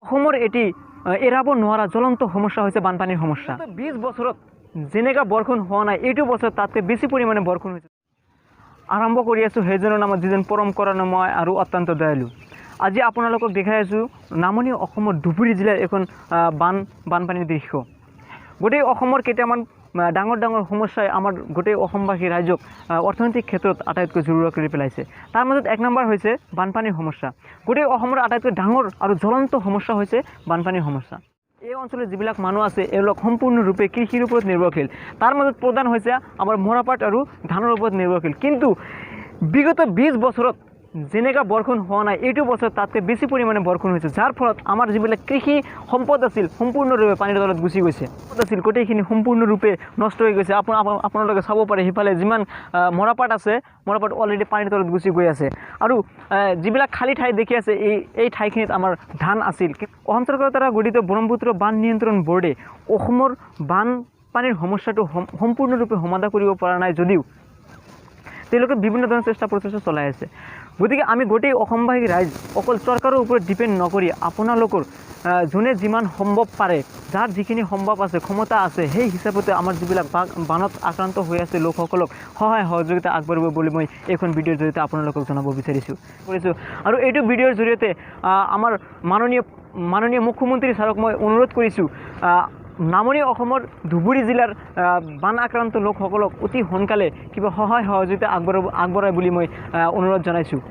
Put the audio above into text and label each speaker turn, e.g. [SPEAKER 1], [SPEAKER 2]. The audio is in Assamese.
[SPEAKER 1] অসমৰ এটি এৰাব নোৱাৰা জ্বলন্ত সমস্যা হৈছে বানপানীৰ সমস্যা। 20 বছৰত যেনেকুৱা বৰষুণ হোৱা নাই, এইটো বছৰত তাতকৈ বেছি পৰিমাণে বৰষুণ হৈছে। আৰম্ভ কৰি আছোঁ সেইজনৰ নামত যিজন পৰম কৰুণাময় আৰু অত্যন্ত দয়ালু। আজি আপোনালোকক দেখাই আছোঁ নামনি অসমৰ ধুবুৰী জিলাৰ এখন বানপানীৰ দৃশ্য। গোটেই অসমৰ কেইটামান ডাঙৰ ডাঙৰ সমস্যাই আমাৰ গোটেই অসমবাসী ৰাইজক অৰ্থনৈতিক ক্ষেত্ৰত আটাইতকৈ জৰুৰী কৰি পেলাইছে। তাৰ মাজত এক নম্বৰ হৈছে বানপানীৰ সমস্যা। গোটেই অসমৰ আটাইতকৈ ডাঙৰ আৰু জ্বলন্ত সমস্যা হৈছে বানপানীৰ সমস্যা। এই অঞ্চলত যিবিলাক মানুহ আছে এওঁলোক সম্পূৰ্ণৰূপে কৃষিৰ ওপৰত নিৰ্ভৰশীল। তাৰ মাজত প্ৰধান হৈছে আমাৰ মৰাপাট আৰু ধানৰ ওপৰত নিৰ্ভৰশীল। কিন্তু বিগত 20 বছৰত যেনেকুৱা বৰষুণ হোৱা নাই, এইটো বছৰত তাতকৈ বেছি পৰিমাণে বৰষুণ হৈছে, যাৰ ফলত আমাৰ যিবিলাক কৃষি সম্পদ আছিল সম্পূৰ্ণৰূপে পানীৰ তলত গুচি গৈছে। আছিল গোটেইখিনি সম্পূৰ্ণৰূপে নষ্ট হৈ গৈছে। আপোনালোকে চাব পাৰে সিফালে যিমান মৰাপাট আছে, মৰাপাট অলৰেডি পানীৰ তলত গুচি গৈ আছে। আৰু যিবিলাক খালী ঠাই দেখি আছে, এই ঠাইখিনিত আমাৰ ধান আছিল। অসম চৰকাৰৰ দ্বাৰা গঠিত ব্ৰহ্মপুত্ৰ বান নিয়ন্ত্ৰণ বৰ্ডে অসমৰ বানপানীৰ সমস্যাটো সম্পূৰ্ণৰূপে সমাধা কৰিব পৰা নাই যদিও তেওঁলোকে বিভিন্ন ধৰণৰ চেষ্টা প্ৰচেষ্টা চলাই আছে। গতিকে আমি গোটেই অসমবাসী ৰাইজ অকল চৰকাৰৰ ওপৰত ডিপেণ্ড নকৰি আপোনালোকৰ যোনে যিমান সম্ভৱ পাৰে, যাৰ যিখিনি সম্ভৱ আছে, ক্ষমতা আছে, সেই হিচাপতে আমাৰ যিবিলাক বানত আক্ৰান্ত হৈ আছে লোকসকলক সহায় সহযোগিতা আগবঢ়াব বুলি মই এইখন ভিডিঅ'ৰ জৰিয়তে আপোনালোকক জনাব বিচাৰিছোঁ কৰিছোঁ। আৰু এইটো ভিডিঅ'ৰ জৰিয়তে আমাৰ মাননীয় মুখ্যমন্ত্ৰী ছাৰক মই অনুৰোধ কৰিছোঁ, নামনি অসমৰ ধুবুৰী জিলাৰ বান আক্ৰান্ত লোকসকলক অতি সোনকালে কিবা সহায় সহযোগিতা আগবঢ়ায় বুলি মই অনুৰোধ জনাইছোঁ।